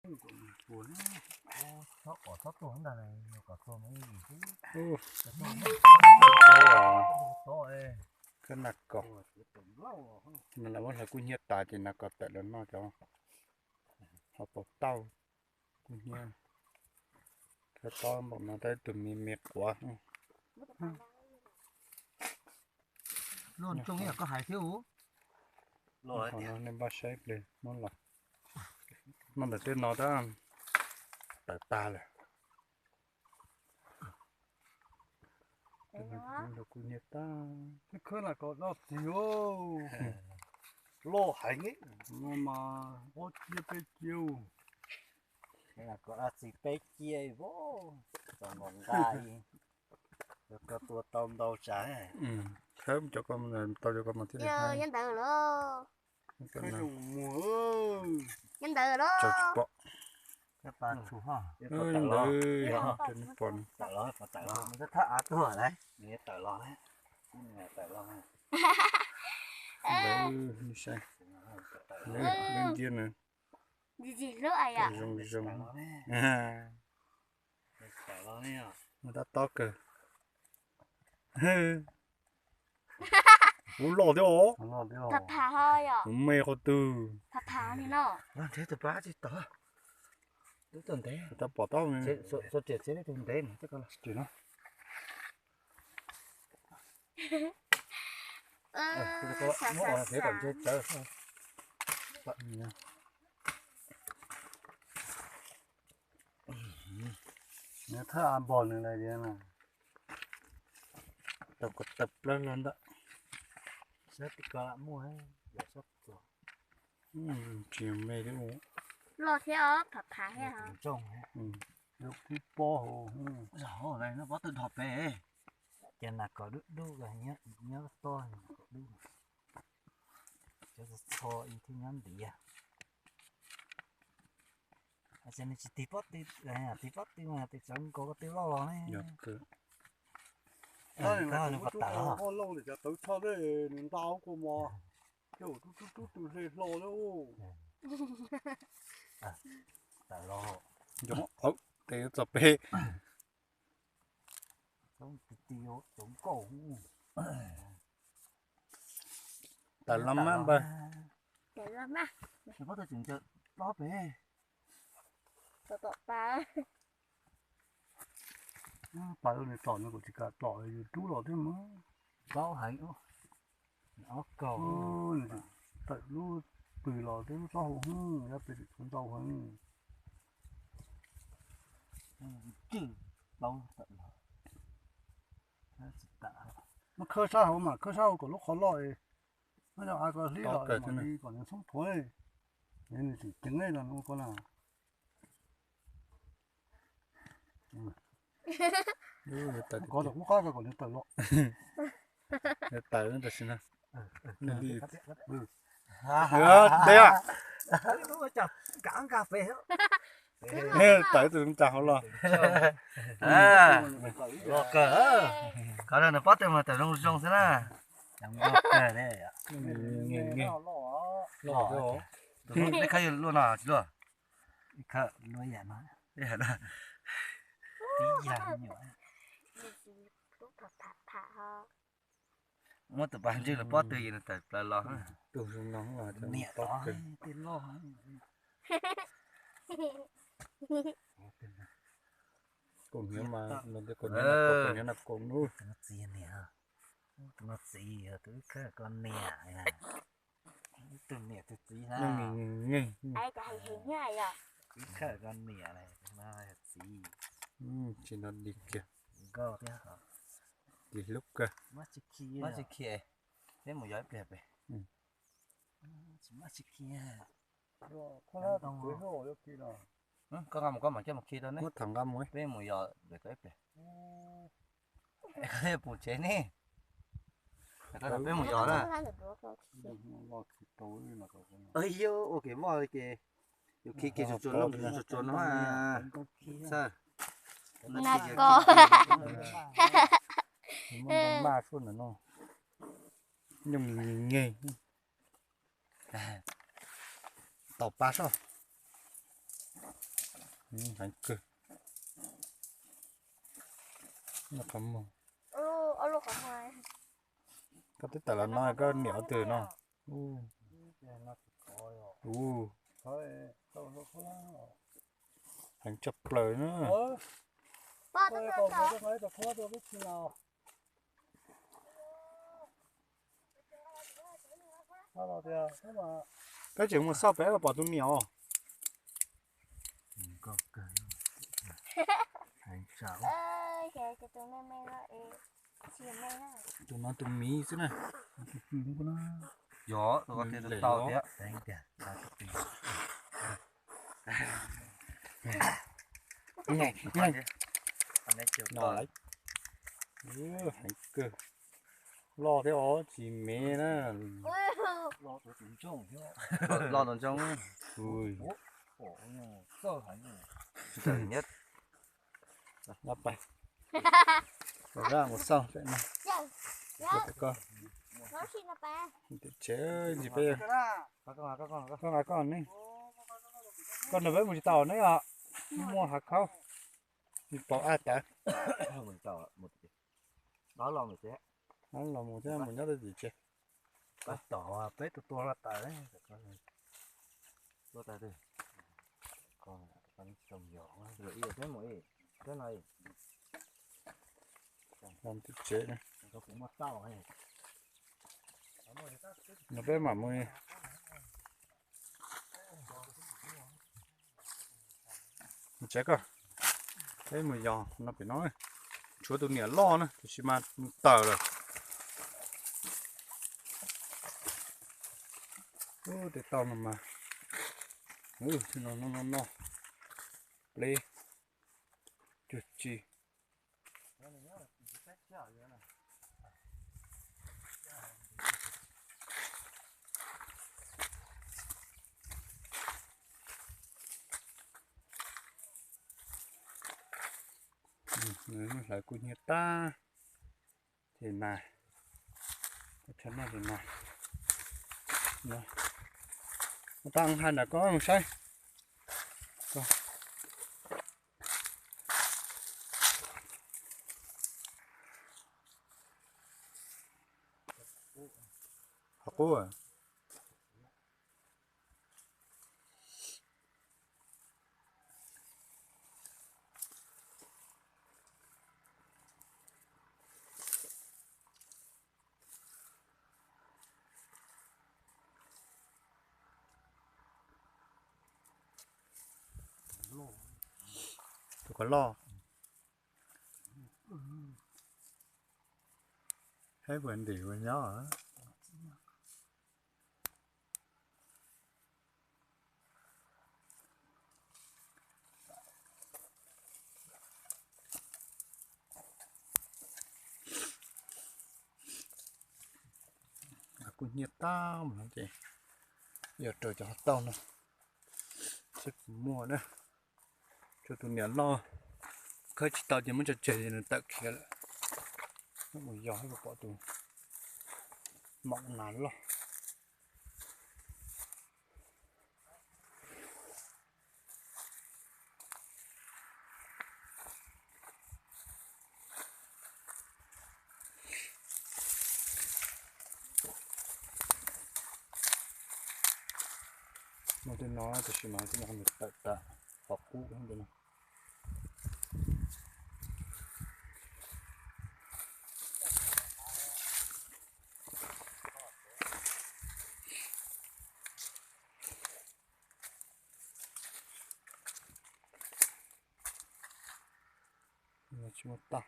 Txhob kom txhob tuag ntag, kom tuag mas ib yim xwb. Kab nas kos, no lawv muab hlawv kub hnyiab tas ces nas kos tawm los noj cov, ho tau tauj kub hnyiab. Thawj tob npaum no tau ib tug me me quav. Luaj ntsooj ib yam koj hais thiab. Qhov no nej npaj saib ib pliag muab los. Noj ntawm tej no tab tawm tag lawm. Kuv niag tab, khawb nas kos doj txiv. Loj heev no mas ob ciab peb ciab. Nas kos doj txiv peb ciab, txaus nkaus nqa, koj tua tau ntau tsam. Khawb cov ko, tau cov ko mas thiaj li. Nyob ntawd los, nyob ntawd los. Tsis pom. Ntawd, pom, thaj av tuag lawm. Ntawd, saib, lub nciab na. Zoo zoo. Tab tob kawg. Ub, loj thiab os. Kuv me qhov twg. Tab pom tau. Nws thaj av npog nws lawm tiag na. Tau kom tawm plawg los ntawm. Sab tim ko lam muaj, sab tim ko. Tsis me li. Loj thiab os, phav phav thiab os. Lub kub pob hauv. Zog hauv no pob tw dhos pem. Ces nas kos dub dub, nyob toj kom dub. Cov txho ib thiab nyob ntiav. Ces nws tsis tig pob tw, tig pob tw mas tig tsawv nkaus ko tw loj los ne. Koj nws pas tas los. Cov tawv tshaj tej nws nta ua kua mos, coj tub tub tub tw hle hlo lawm. Tawm los. Nco, tes txog pem. Tawm los mas npawg. Tawm los mas. Nws pob tw tseem ncaws plob pem. Tom tom pas. Pas nws tom no kuv tsis kam tom, yus rub los thiab mas. Plaub heev. Ob kaug. Tawm lub pw los twb plaub hau hwj, yog pem tseem tshuav ntau heev. Muab khawb sab hauv mas khawb sab hauv kom lub qhov loj es, muab cov av ko hlib los mam li kom nws xoob thuav, nws tseem ceev no ko na. Kov tom kub qab ko kom nws tawm los. Tawm tam sim no. Deb. Tawm tus cas hauv los. Los kawg. Kov rau nws pob tw mas tawm zoo zoo xwb na. Kawg. Ib khawb luaj no tsis luaj. Ib khawb luaj ib yam no. Tib yam nyuam. Muab tus pas ntswg los pob tw es nws tawm plaws los. Tus zoo no niam tod tej loj. Kaus hniav mas, kaus hniav na, kaus nub. Tus no txiv niam, tus no txiv, tus ib khawb ko niam. Ib tug niam tus txiv na. Ib khawb ko niam, tus no txiv. Tsis no dig kiag. Nkauj thiab. Dig hlub kawg. Mab tsis khi, peb mus yos ib pliag pem. Tsis mab tsis khi. Koj nqa mus koj mam coj mus khi rau ne. Muab tham nqa mus, peb mus yos ntawm koj ib pliag. Koj pum tsev ne. Peb mus yos na. Yog ua kev voj ces yus khi kev tsuas tsuas no, tsuas tsuas no. Nas kos. Maj suab ntawm no. Nyooj nyeg. Tau pab soj. Heev kawg. Qhov muag. Koj twb tawm los no koj niam ua twg no? Heev tshaj plaws na. Peb tseem mus xauj pem pom tus niam os. Tus no tus miv xwb na. Yog, tus ko tias tau tiag. Heev kawg. Loj thiab os, tsis me na. Loj tus ntsoog. Mus xauj pem no. Tim tsev ntsis peb. Koj nrog peb mus tsis tau ne os. Muaj hav khaub, tsis pom ab tawv. Los mus thiab mus nyob tim tsev. Peb tua tua tawv. Los tim tsev. No peb mam mus. Tsev koj, peb mus yos no pem no. Tshuav tus niam loj na, tiam sis mas mus tawm lawm. Ub, tej tauj no mas, no no no, pleb cuag tsi. Hlawv kuj hnyiab tag. Ces nas, tshaj noj ces nas. Ua tau hais nram koj mus saib. Qhov qub. Tus qhov loj. Saib puas ntim puas nyob. Kuj hnyiab tag mus no ces yog raws cov qhov tauj no seb puas muaj na. Tshuav tus niam loj khawb tsis tau ces muab tso tseg ces nws tawm khiav lawm. Mus yos pom tus maum nas loj. Muaj tej no tab sis mas tej no nws tawm tas qhov qub no. Tsis muaj tag.